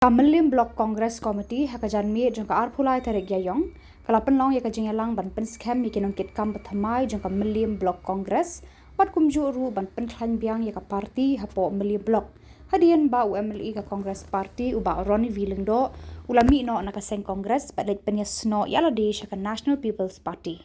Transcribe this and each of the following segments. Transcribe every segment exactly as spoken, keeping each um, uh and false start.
Ka Mylliem Block Congress Committee ha ka janmiet jong ka arphew lai tarik Ïaiong ka la pynlong ïa ka jingïalang ban pynskhem ïa ki nongkitkam ba thymmai jong ka Mylliem Block Congress bad kumjuh ruh ban pynkhlaiñ biang ïa ka party hapoh Mylliem Block. Hadien ba u M L A ka Congress Party u Bah Ronnie V Lyngdoh u la mih noh na ka seng Congress bad leit pynïasnoh ïa lade sha ka National People's Party.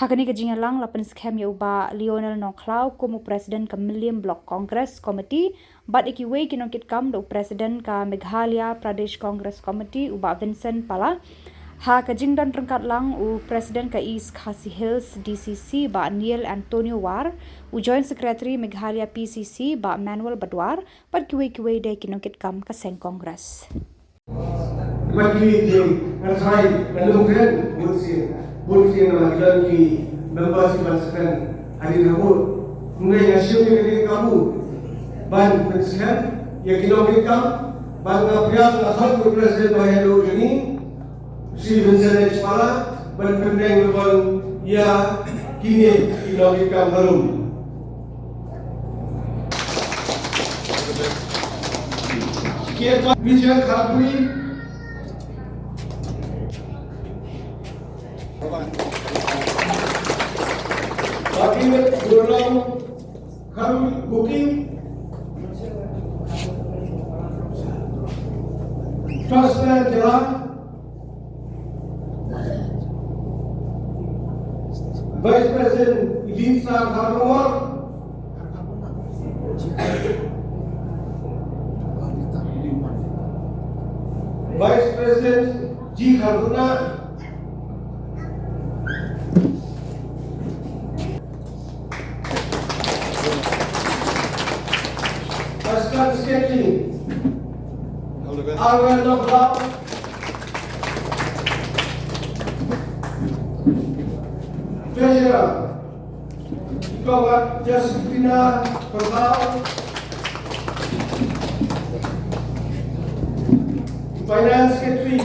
Ha kane ka jingïalang la pynskhem ïa u Bah Lionel Nongkhlaw kum u President ka Mylliem Block Congress Committee bad ïa kiwei ki nongkitkam da u President ka Meghalaya Pradesh Congress Committee u Bah Vincent Pala. Ha ka jingdon ryngkat lang u President ka East Khasi Hills D C C Bah Neil Antonio War, u Joint Secretary Meghalaya P C C Bah Manuel Badwar bad kiwei kiwei de ki nongkitkam ka seng Congress. Bad ki jing ngan trai ngan lum kren bun sien bun sien na ki don ki members ki ban skren hadien ha bun. Ngai nga shim ïa ka kabu ban pynskhem ïa ki nongkitkam ban nga pria nga hot u president ba hello jong ngi. Shi Vincent H Pala ban pynbeng ban ïa kine ki nongkitkam harum. Kian Vincent Kharpui. Bagi Gurlong Kharpui Booking. Trust Jela. Vice President Lisa Kharkongor. Vice President G Kharkongor. Assistant Secretary Arwen Nokhlaw. Treasurer Ikomat Justina Perhau. Finance Secretary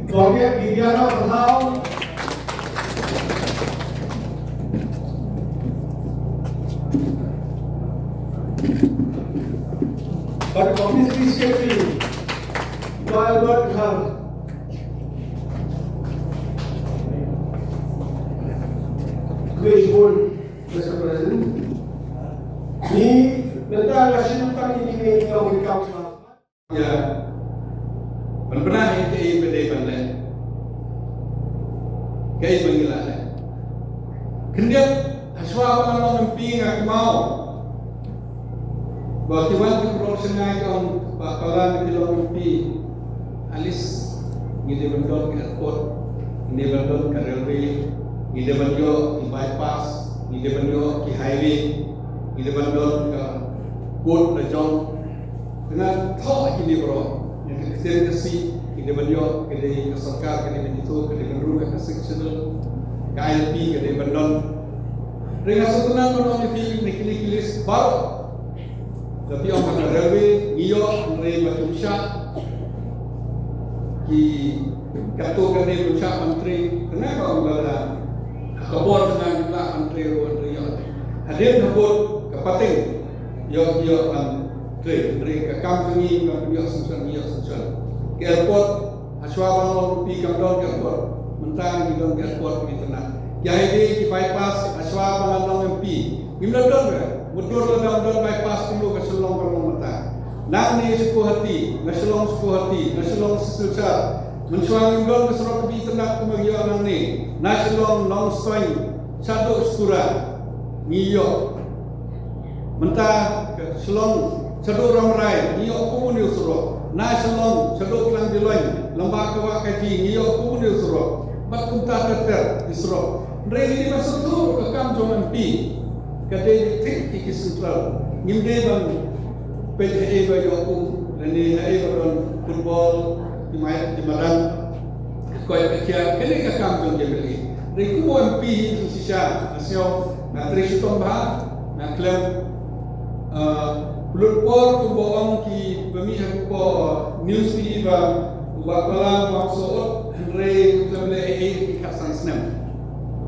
Bongek Viviana Perhau. Bad Committee Secretary Bah Albert Khan. Grace Board, Mister President. Ni mynta nga shim tang ïa kine ki nongkitkam. Ïa. Ban pynbna ïa kaei ba dei ban leh. Kaei ba ngi lah leh. Khyndiat hashwa ba ngan long M P nga kynmaw ba ki wan ki paralok sha nga ki ong, Bah Pala, ngi long M P, at least ngi dei ban don ka airport, ngi dei ban don ka railway, ngi dei ban ïoh ki bypass, ngi dei ban ïoh ki highway, ngi dei ban don ka port la jong. Te nga thoh ïa kine baroh, ïa ka ktien Khasi, ngi dei ban ïoh, ka dei ka sorkar, ka dei ban ïathuh, ka dei ban rung ïa ka Sixth Schedule, ka I L P, ka dei ban don. Hynrei nga sngewtynnat ban ong ïa phi, na kine ki list baroh. Lada phi ong ka railway, ngi ïoh, hynrei ba kim shah. Ki katto katne kim shah ban trei, kane ka ong ba la. Ka bor kane ngi lah ban trei ruh, ban trei ïoh. Hadien ka bor ka pateng, ïoh, ïoh ban trei, hynrei ka kam jong ngi, kam ïoh sngewsih, ïoh sngewsih. Ka airport, hashwa ba nga long M P kam don ka airport. Mynta ngi don ka airport, ngi tynat. Ki highway, ki bypass, hashwa ba nga long M P. Ngim la don re, mutdur lada ym don bypass kumno ka Shillong ka long mynta. Nangne sha Guwahati, na Shillong sha Guwahati, na Shillong sha Silchar. Mynshuwa ngim don ka surok kaba itynnat kumba ngi ïoh nangne. Na Shillong, Nongstoiñ, shaduh Stura. Ngi ïoh. Mynta ka Shillong, shaduh Rambrai, ngi ïoh kumno u surok. Na Shillong, shaduh Klang Biloiñ, lem bad ka Wah Kaji, ngi ïoh kumno u surok. Bad kumta ter ter ki surok. Hynrei ngi dei ban sngewthuh ka kam jong M P. Ka dei thik ki ki central. Ngim dei ban peit haei ba ïoh kum, lane haei ba don football, ki mai, ki madan. Ka koit ka khiah, kane ka kam jong ki M L A. Hynrei kum u M P hi jingshisha, nga sngew, nga trei shitom bha, nga khlem, ah, pynlut por kumba ong kiba mih ha ka news phi ba u Bah Pala u wan sot, hynrei u khlem leh ei ei ki khatsan snem.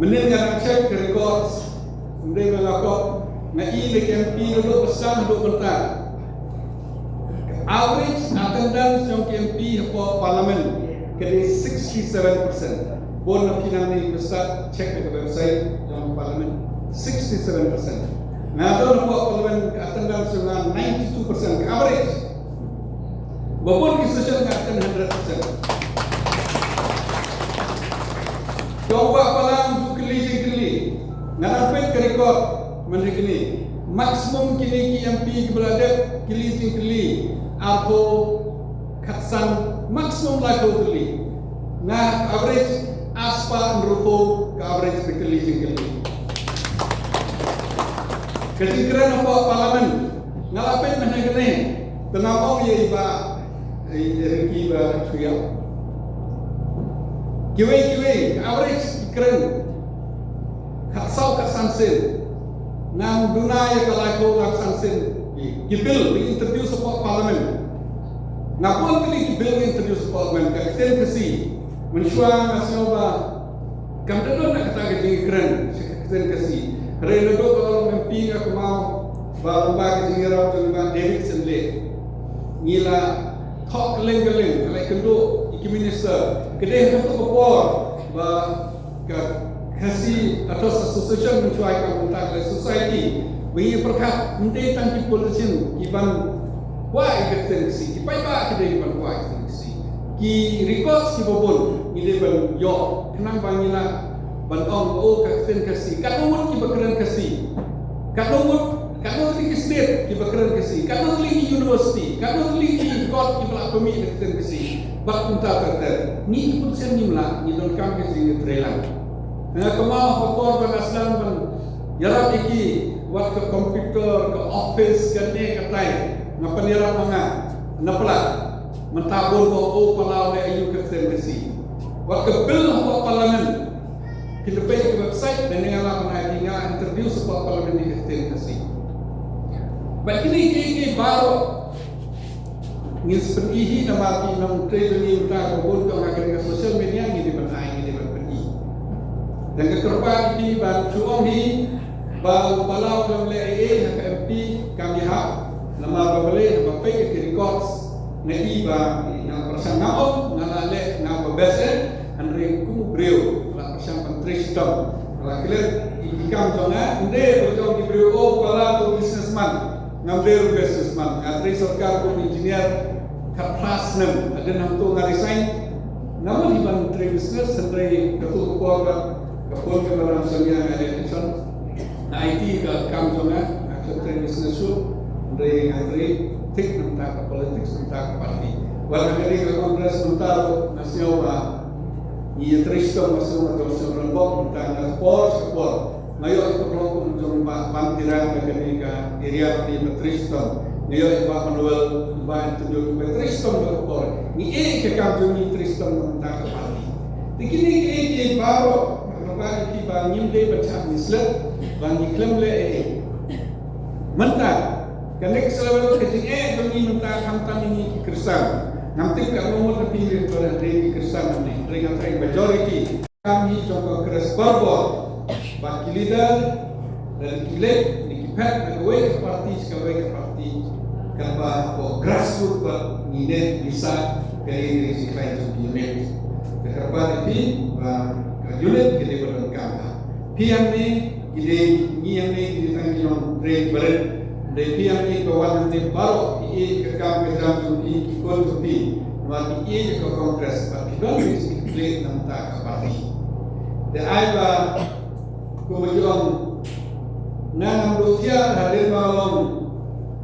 Mynnin nga dang check ka records, hynrei ba nga kwah, nga i ne ka M P naduh ba sdang haduh mynta. Average attendance jong ki M P hapoh Parliament ka dei sixty-seven percent. Bun na phi nangne phi stad check ha ka website jong Parliament, sixty-seven percent. Nga don hapoh Parliament ka attendance jong nga ninety-two percent ka average. Ba bun ki session nga attend hundred percent. Jong Bah Palam jong kylli jingkylli. Nga nang peit ka record mynta kine. Maximum kine ki M P kiba la dep kylli jingkylli arphew khatsan, maximum laiphew tylli. Nga average arspah hynriewphew ka average ba kylli jingkylli. Ka jingkren hapoh Parliament nga la peit mynta kane. Te nga ong ïa i Bah, i Ricky Bah Thuiaw. Kiwei kiwei ka average ki kren khatsaw khatsan sien. Ngan duna ïa ka laiphew khatsan sien. Ki bill ba introduce hapoh Parliament. Nga bun tylli ki bill ba introduce hapoh Parliament ka ktien Khasi. Mynshuwa nga sngew ba kam da don na kata ka jingkren sha ka ktien Khasi. Hynrei naduh ba nga long M P nga kynmaw ba lyngba ka jingïarap jong i Bah David Senleh, ngi la thoh kylleng kylleng, la ïakynduh ïa ki minister. Ka dei ha kato ka por ba ka Khasi Authors Association, mynshuwa ka Mynta Khlei Society, ba ngi pyrkhat ym dei tang ki politician ki ban kwah ïa ka ktien Khasi, ki paidbah ki dei ban kwah ïa ka ktien Khasi. Ki records kiba bun ngi dei ban ïoh khnang ba ngi lah ban ong, oh, ka ktien Khasi. Katno ngut kiba kren Khasi? Katno ngut, katno tylli ki state kiba kren Khasi? Katno tylli ki university? Katno tylli ki kot kiba la pynmih da ka ktien Khasi? Bad kumta ter ter. Ngi ki politician ngim lah, ngi donkam ka jingïatreilang. Nga kynmaw ha ka por ba nga sdang ban ïarap ïa ki, wat ka computer, ka office, kane katai, nga pynïarap ma nga na Palat. Mynta bun ba, oh, Palau leh aïu ka ktien Khasi. Wat ka bill hapoh Parliament, phin da peit ka website, mynne nga la pynai, nga la introduce hapoh Parliament ïa ka ktien Khasi. Bad kine kiei kiei baroh ngin sa pyni hi namar ki nongtrei jong ngi mynta ka bun ka, ha kane ka social media ngi dei ban ai, ngi dei ban pyni. Te nga kyrpad ïa phi ban shu ong hi ba u Palau um leh ei ei ha ka M P kam ïahap, namar ba balei, haba peit ïa ki records nga i ba nga pyrshang, nga ong nga la leh, nga ba best eh, hynrei kum u briew nga la pyrshang ban trei shitom, nga la klet ïa ki kam jong nga, ym dei ba jong ki briew, oh, u Palau u businessman. Ngam dei ruh businessman, nga trei sorkar kum engineer khatphra snem, hadien hangto nga resign. Nga mut hi ban trei business, hynrei kato ka por ba ka pun ka Madam Sonia nga ïa election, nga aiti ka kam jong nga, nga klet trei business shuh, hynrei nga trei thik na bynta ka politics, na bynta ka party. Wat ha kane ka Congress mynta ruh nga sngew ba ngi ïa trei shitom, nga sngew ba ka Congress mynta, na ka por sha ka por. Nga ïoh ïa ka por kum jong Bah Ban Tira na kane ka area ba trei shitom. Nga ïoh ïa Bah Manuel, Bah Antonio, ba trei shitom ha ka por. Ngi ïa ka kam jong ngi trei shitom na bynta ka party. Te kine kiei kiei baroh, nga kyrpad ïa phi ba ngim dei ban shah misled, ba ngi khlem leh ei ei. Mynta ka next level ka jingeh jong ngi mynta khamtam ïa ngi ki Khristan. Ngam tip katno ngut na phi ba dei ki Khristan hangne, hynrei nga tharai majority. Kam hi jong ka Congress barabor, ba ki leader lane ki leit ne ki phet na kawei ka party sha kawei ka party, kaba hapoh grassroots ba ngi neh ngi sah, ka dei ka jingkhlaiñ jong ki unit. Te kyrpad ïa phi ba ka unit ka dei ba donkam ha phi hangne, ki dei, ngi hangne ki dei tang ki nongtrei barit. Dei phi hangne, ka wan hangne baroh ki ïeit ka kam ka jam jong phi, ki khun jong phi, namar ki ïeit ka Congress, bad ki don ki jingkitkhlieh na bynta ka party. Te ai ba kumba ki ong, nga ngam duh thiah hadien ba nga long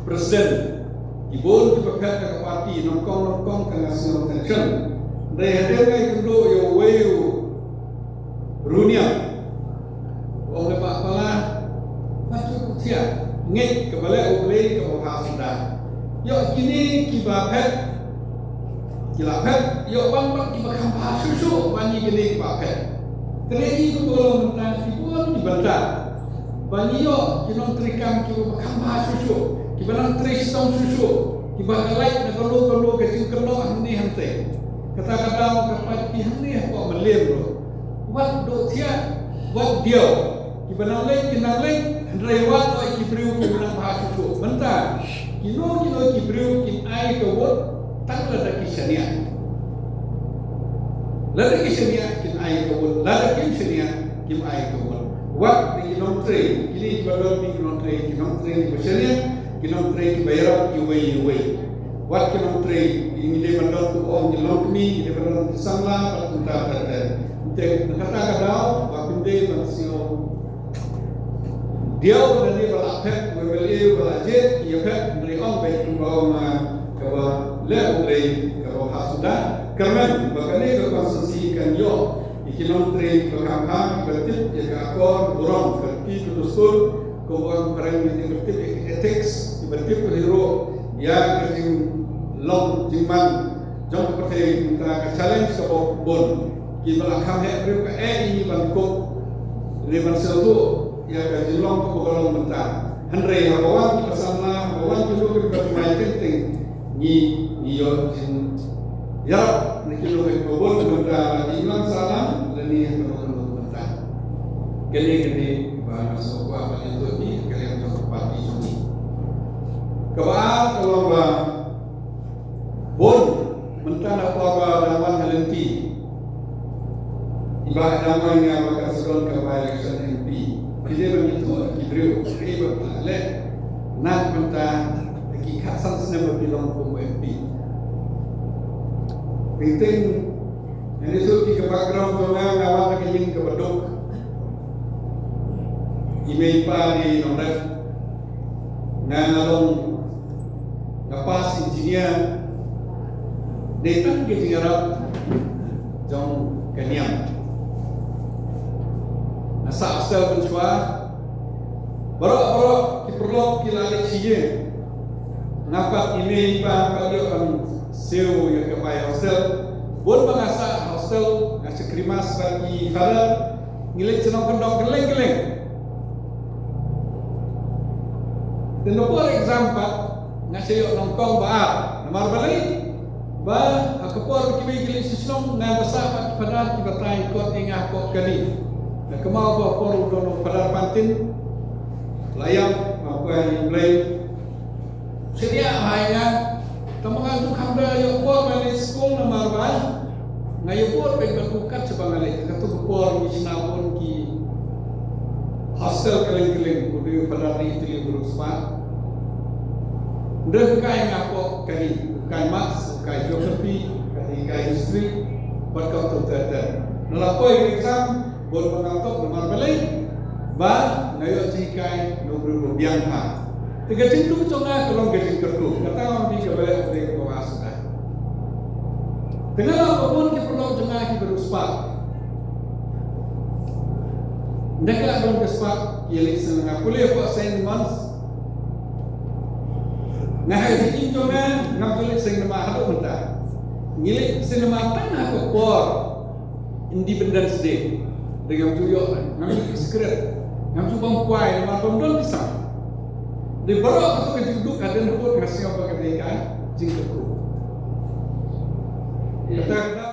president. Ki bun kiba phet na ka party, nyngkong nyngkong ka nga sngew tension. Dei hadien nga ïakynduh ïa uwei u runiang. Ong ïa Bah Pala, ba shu thiah, ngeit kaba leh U Blei kaba bha suda. Ïoh kine kiba phet ki la phet, ïoh wan pat kiba kham bha shuh shuh ban ïa kine kiba phet. Te ngi kumba long mynta, ki bun ki bynta ba ngi ïoh ki nongtrei kam kiba kham bha shuh shuh, kiba nang trei shitom shuh shuh, kiba ka lait na kano kano ka jingkynnoh hangne hangtei. Kata ka daw ka pait phi hangne hapoh Mylliem ruh. Wat duh thiah, wat diaw. Kiba nang leit ki nang leit, hynrei wat ïoh ki briew kiba nang bha shuh shuh. Mynta ki Kino kino ki briew kin ai ka vote tang lada ki shaniah. Lada ki shaniah kin ai ka vote, lada kim shaniah kim ai ka vote. Wat ki nongtrei, kine kiba don ki nongtrei, ki nongtrei kiba shaniah, ki nongtrei kiba ïarap iwei iwei. Wat ki nongtrei, ngi dei ban don, kumba ong, ngi long kmie, ngi dei ban don ki samla bad kumta ter ter. Te na kata ka daw ba kim dei ban siew diaw lane ba la phet, u MLA ba la jied, ïa phet, hynrei ong beit kumba ong, ah, kaba leh U Blei kaba bha suda. Kyrmen ba kane ka constituency kan ïoh ïa ki nongtrei kiba kham bha, kiba tip ïa ka akor burom, ka riti ka dustur, kumba ong phareng, kiba tip ïa ka ethics, kiba tip ruh ïa ka jinglong jingman jong ka pyrthei. Kumta ka challenge kaba bun, kiba la kham heh briew ka eh ïa ngi ban kup ne ban sngewthuh ïa ka jinglong kaba ka long mynta. Hynrei haba wan ki samla, haba wan ki briew kiba thymmai teng teng, ngi, ngi ïoh jingïarap na ki briew kiba bun mynta, la ki imlang sahlang lane ha ka rukom mynta. Kane kane ba nga sngewkwah ban ïathuh ïa phi ha ka liang jong ka party jong ngi. Kaba ar ka long ba bun mynta na por ba dang wan ha lynti, iba dang wan, nga ba ka sdang ka by-election M P, ki dei ban ïathuh ki briew, ki dei ban leh na mynta ki khatsan snem ba ki long kum M P. Teng teng, ngan ïathuh ki ka background jong nga, nga wan na ka ïing kaba duk. I mei i pa dei nongrep. Nga, nga long, nga pass engineer. Dei tang ka jingïarap jong ka niam. Nga sah hostel mynshuwa. Baroh baroh ki paralok ki la leit sha ïing. Nga pat, i mei i pa pat ïoh ban siew ïa ka bai hostel. Bun ba nga sah hostel, nga shakri mass bad ki father. Ngi leit sha nongkyndong kylleng kylleng. Te na por exam pat, nga sa ïoh nyngkong ba ar. Namar balei? Ba ha ka por ba kiwei ki leit sha shnong, nga da sah bad ki father kiba tai kot ïa nga hapoh kali. Nga kynmaw ba ha por u don u Father Fantin, la ïap, nga kwah ïa U Blei. Shaniah ha ïa nga, tang ba nga tu kham da ïoh por ban leit skul namar ba nga ïoh por ban ïa bad kat shaba nga leit. Katto ka por ngi shna bun ki hostel kylleng kylleng, u dei u Father Lee Tilly u briew spah. Dei u kai nga hapoh kali, u kai maths, u kai geography, u kai history, bad katto ter ter. Na la poi exam, bun ba nga top namar balei? Ba nga ïoh jinghikai na u briew ba biang bha. Te ka jingduk jong nga ka long ka jingkyrkhu. Kata long ka jingkyrkhu kaba nga sngewthuh. Te nga la, ba bun ki paralok jong nga kiba riewspah. Ynda ki la don ka spah, ki leit cinema, nga pule hapoh Saint Mons. Nga ha ka jingim jong nga ngam ju leit cinema haduh mynta. Ngi leit cinema tang ha ka por Independence Day. Dei ngam ju ïoh, ngam ju secret, ngam ju bam kwai, namar bym don pisa. Dei baroh kata ka jingduk hadien hapoh nga sngew ba ka dei ka jingkyrkhu. Kata ka